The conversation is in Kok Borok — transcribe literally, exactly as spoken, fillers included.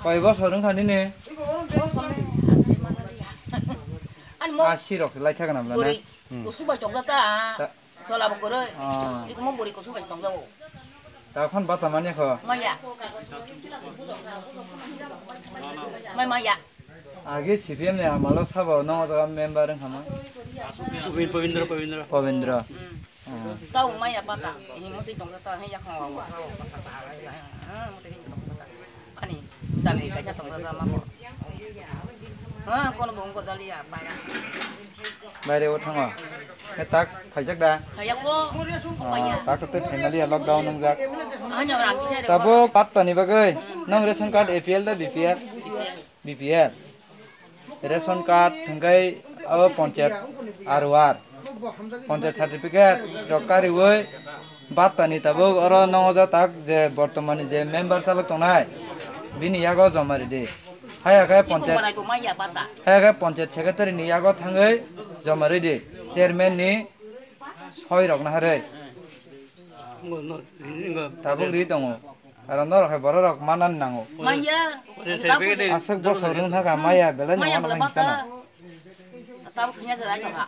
Koi bosor wngkha nini? Bosor le, ang sai manaliya. Ani mo. Asi rok lai thakna bla na? Bwrwi. Hmm. Kusu bai tongda ta. Ta- Chola bo kwrwi. Ah. Iko mo bwrwi kusu bai tongda o. Ta khon bata manya kho. Maya. Mai maya. Agi C P M ni amalo sabo no jaga member wngkha ma? Pabindra, Pabindra. Pabindra. Hmm. Hmm. Tau maya pata. Hi muti tongda ta, hi yakhong wa wa. Ha, muti hi tongda ta. Ani, sami kaisa tongda ta ma ko. Ha, kono bo wngko jaliya, para. Baire o thango. He tak phaijak da? Phaiya ko. Ah, tak te family ya lockdown wngjak. Hanya orang kisa re. Tabo patta ni bagwi. Nang ration card A P L da B P L? B P L. Ration card thangkai abo ponchayat R O R. Ponchayat certificate rok kariwi patta ni tabuk oro nongo ja tak je bortomani je member salok tongnai. Bini yago joma ridi. Haya khe ponchayat, haya khe ponchayat secretary ni yago thangwi joma ridi, chairman ni soi rok na harwi. Tabuk ri tongo. Aro norok hai borok rok manan nango. Maya. Aswk bosor wng thaka maya belai no maya wano bela hinsano. Tabuk thungya jora thaka.